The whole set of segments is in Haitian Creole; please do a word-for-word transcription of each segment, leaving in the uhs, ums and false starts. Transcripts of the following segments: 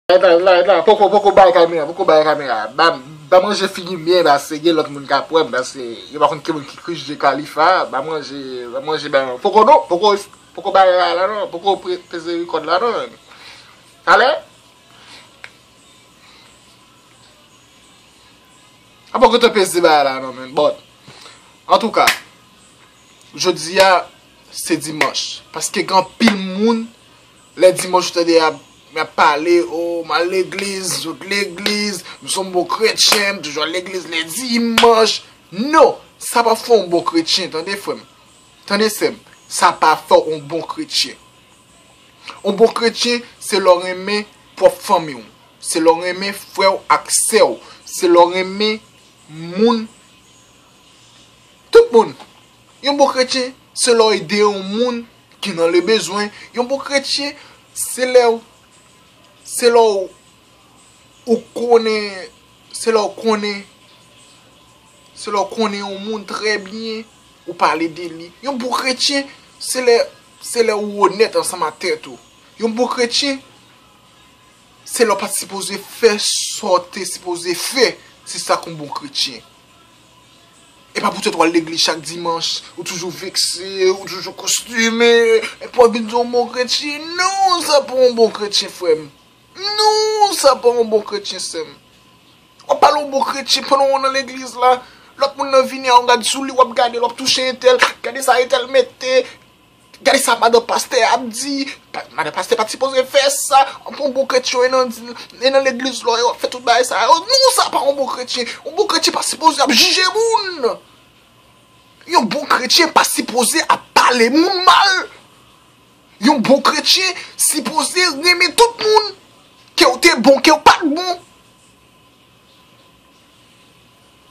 Eta, eta, eta, poko, poko bay kamera, poko bay kamera. Ba, ba manje figi m byen, paske gen lòt moun k ap wè m, paske yo pa konn ki moun ki krije Khalifa, ba manje, ba manje, ba, poko non, poko, poko bay la, la non, poko pre-, peze rekòd la non. Talè? Apa w gentan peze bagay la non, men. But, antouka, jodi a, se dimanch. Paske gen anpil moun, lè dimanch, ou tande y ap, y ap pale, o, m al legliz, m sot legliz, m se yon bon kretyen, m toujou al legliz lè dimanch. Non! Sa pa fè w yon bon kretyen, tande, frè m. Tande, sè m. Sa pa fè w yon bon kretyen. Yon bon kretyen, se lè w renmen pwòp fanmi w. Se lè w renmen frè w ak sè w. Se lè w renmen moun. Tout moun. Yon bon kretyen, se lè w ede yon moun ki nan le bezwen. Yon bon kretyen, se lè w, se lè w, ou konnen, se lè w konnen, se lè w konnen yon moun trè byen, ou pale de li. Yon bon kretyen, se lè, se lè ou onèt ansanm ak tèt ou. Yon bon kretyen, se lè w pa t sipoze fè sa w te sipoze fè. Se sa k yon bon kretyen. E pa poutèt w al legliz chak dimanch, ou toujou vekse, ou toujou kostime, epi w ap vin di w yon bon kretyen. Non, sa pa yon bon kretyen, frè m. Non, sa pa yon bon kretyen, sè m. W ap pale yon bon kretyen pandan w nan legliz la. Lòt moun nan vini a, w gad sou li, w ap gade l, w ap touche entèl. Gade sa entèl mete. Gade sa madan pastè ap di. Pa-, madan pastè pa t sipoze fè sa. Yon bon kretyen e nan, e nan legliz la, w ap fè tout bagay sa yo. Non, sa pa yon bon kretyen. Yon bon kretyen pa sipoze ap jije moun. Yon bon kretyen pa sipoze ap pale moun mal. Yon bon kretyen sipoze renmen tout moun. Ke w te bon, ke w pa t bon.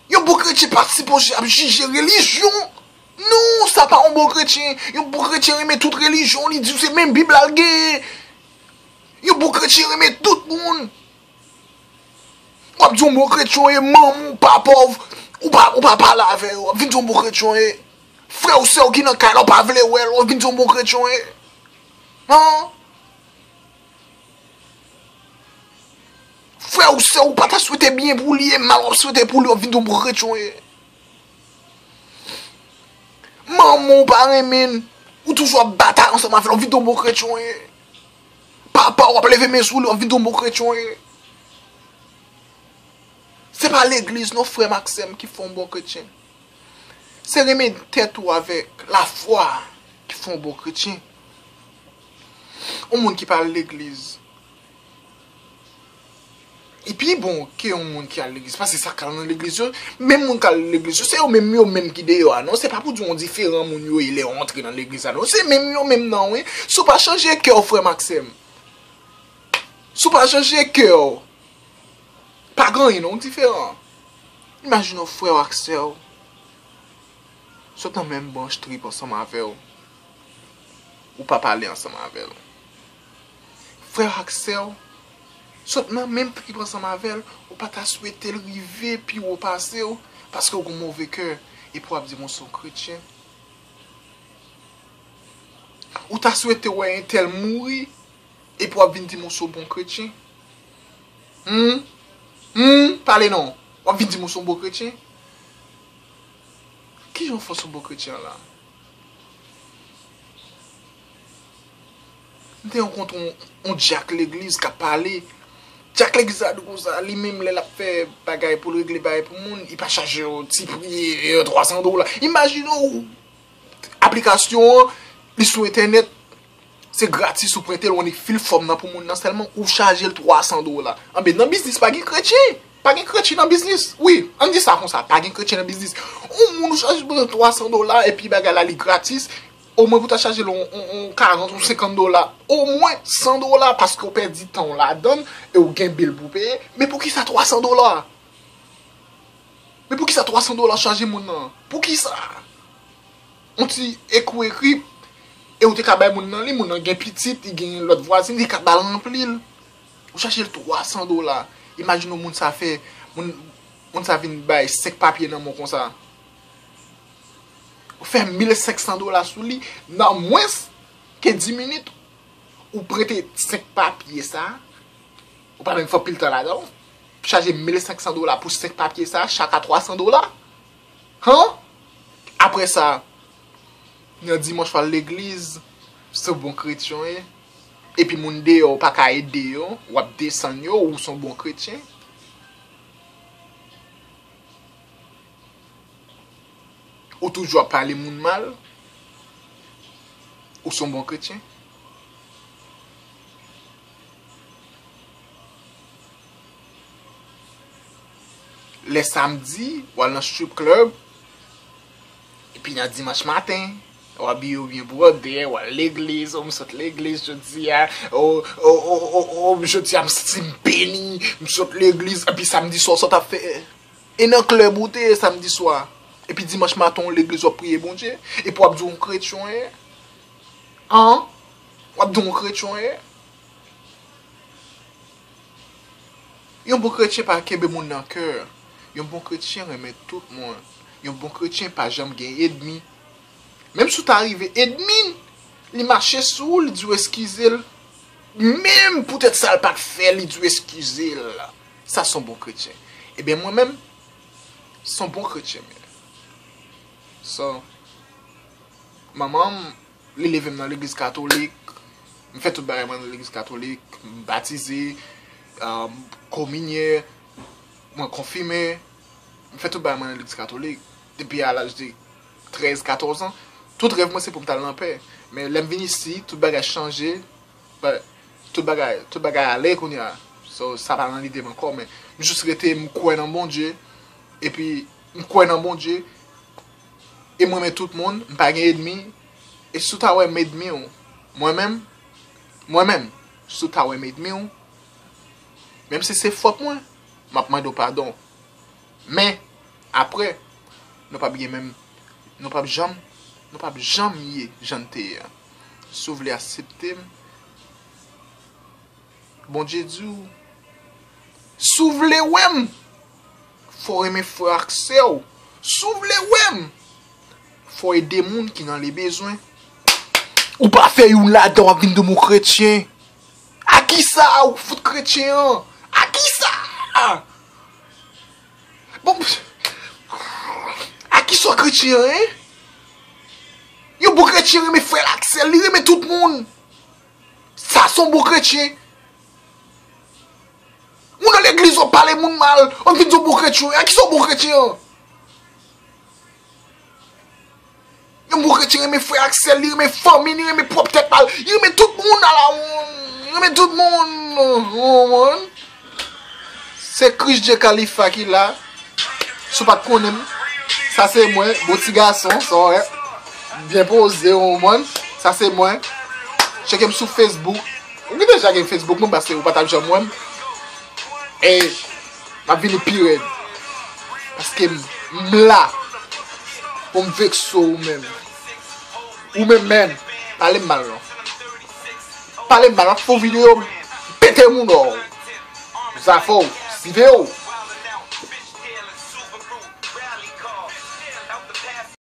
Yon bon kretyen pa sipoze ap jije relijyon. Non, sa pa yon bon kretyen. Yon bon kretyen renmen tout relijyon, li di w se menm Bib la l genyen. Yon bon kretyen renmen tout moun. W ap di yon bon kretyen w ye, manman w, papa w, ou pa, ou pa pale avè yo, w ap vin di yon bon kretyen w ye. Frè w, sè w ki nan kay la, w pa vle wè l, w ap vin di yon bon kretyen w ye. Han? Frè ou sè ou pa ta swete byen pou li, e mal w ap swete pou li, w ap vin di yon bon kretyen w ye. Manman w pa renmen l, ou toujou ap batay ansanm avè l, w ap vin di yon bon kretyen w ye. Papa w ap leve men sou li, w ap vin di yon bon kretyen w ye. Se pa legliz non, frè m ak sè m, ki fè yon bon kretyen. Se renmen tèt ou avèk lafwa ki fè yon bon kretyen. Yon moun ki pa al legliz, li pi bon ke yon moun ki al legliz, paske sa k al nan legliz yo, menm moun k al legliz yo, se yo menm, yo menm ki deyò a, non? Se pa pou di yon diferan moun yo ye lè yo antre nan legliz la, non? Se menm yo menm nan, wi. Si w pa chanje kè w, frè m ak sè m, si w pa chanje kè w, pa gen anyen, non, w diferan. Imajine w frè w ak sè w sot nan menm branch trip ansanm avè w, ou pa pale ansanm avè l. Frè w ak sè w sot nan menm trip ansanm avè l, ou pa ta swete l rive pi wo pase w, paske w gen move kè, epi w ap di m w se yon kretyen. Ou ta swete wè entèl mouri, epi w ap vin di m w se yon bon kretyen. Hmm? Hmm? Pale non. W ap vin di m w se yon bon kretyen. Kijan w fè w se yon bon kretyen la? M te rankontre yon, yon dyak legliz k ap pale. Dyak legliz la di konsa, li menm lè l ap fè bagay pou l regle bagay pou moun, li pa chaje yon ti pri, yon twa san dola. Imajine w, aplikasyon an, li sou entènèt, se gratis, ou prente l, ou annik fil fòm nan pou moun nan, sèlman ou chaje l twa san dola. Anben, nan biznis, pa gen kretyen. Pa gen kretyen nan biznis. Wi, ann di sa konsa, pa gen kretyen nan biznis. Yon moun ou chaje pou twa san dola, epi bagay la, li gratis, omwen pou ta chaje l yon, yon, yon karant ou senkant dola, omwen san dola, paske w pèdi tan w ladan l, e w gen bil pou w peye. Men poukisa twa san dola? Men poukisa twa san dola chaje moun nan? Poukisa? Yon ti ekri, ekri, e ou te ka bay moun nan li, moun nan gen pitit, li gen lòt vwazin, li ka ba l ranpli l. Ou chache l twa san dola. Imajine w moun sa fè, moun, moun sa vin bay senk papye nan men w konsa. Ou fè mil senk san dola sou li, nan mwens ke dis minit, ou prente senk papye sa, Ou pa menm fè anpil tan ladan. Ou chaje mil senk san dola pou senk papye sa, chak a twa san dola. Han? Apre sa, nan dimanch w al legliz, se bon kretyen w ye. Epi moun deyò ou pa ka ede yo, w ap desann yo, ou se yon bon kretyen. Ou toujou ap pale moun mal, ou se yon bon kretyen. Lè samdi, w al nan strip club, epi nan dimanch maten, w abiye w byen bwòdè, w al legliz, o, m sot legliz jodi a, o, o, o, o, o, jodi a m santi m beni, m sot legliz, epi samdi swa w sot ap fè. E nan klèb ou te ye samdi swa, epi dimanch maten w legliz w ap priye Bondye, epi w ap di w kretyen w ye. An? W ap di w kretyen w ye. Yon bon kretyen pa kenbe moun nan kè. Yon bon kretyen renmen tout moun. Yon bon kretyen pa janm gen ènmi. Menm si w ta rive ènmi l, li mache sou ou, li di w eskize l. Menm poutèt sa l pa t fè, li di w eskize l. Sa se yon bon kretyen. Ebyen, mwen menm, se yon bon kretyen m ye. So, manman m, li leve m nan legliz katolik. M fè tout bagay mwen nan legliz katolik. M batize, um, kominye, mwen konfime. M fè tout bagay mwen nan legliz katolik. Depi a laj de trèz, katòz an. Tout rèv mwen se pou m t al nan pè. Men lè m vin isi, tout bagay chanje. But, tout bagay, tout bagay ale kounye a. So, sa pa nan lide m ankò, men m jis rete, m kwè nan Bondye. Epi, m kwè nan Bondye. E m renmen tout moun, m pa gen ènmi. E si w ta wè m ènmi w, mwen menm, mwen menm, si w ta wè m ènmi w, menm si se fòt mwen, m ap mande w padon. Men, apre, nou p ap gen menm, nou p ap janm, nou p ap janm ye jan n te ye a. Si w vle aksepte m, Bondye di w, si w vle wè m, fò w renmen frè ak sè w. Si w vle wè m, fò w ede moun ki nan le bezwen. Ou pa fè youn ladan w ap vin di m ou kretyen. A kisa ou fout kretyen an? A kisa? Bon, a kisa w kretyen an, en? Yon bon kretyen renmen frè l ak sè l, li renmen tout moun. Sa se yon bon kretyen. Ou nan legliz, w ap pale moun mal, w ap vin di w bon kretyen, a kisa w bon kretyen an? Yon bon kretyen renmen frè ak sè l, li renmen fanmi, li renmen pwòp tèt pa l, li renmen tout moun, ala, li renmen tout moun. Ou konprann? Se Chris J Khalifa ki la. Si w pa t konnen m, sa se mwen, bon ti gason, sa w wè. Byen poze, w konprann? Sa se mwen. Tcheke m sou Facebook. Ou gen deja gen Facebook, mwen, paske ou pa t ap janm wè m. E m ap vini pi rèd. Paske m, m la pou m vekse w ou menm. Ou menm, menm, pale m mal, non. Pale m mal, w ap fè yon videyo, m pete moun, non. Zafè w, si ve w.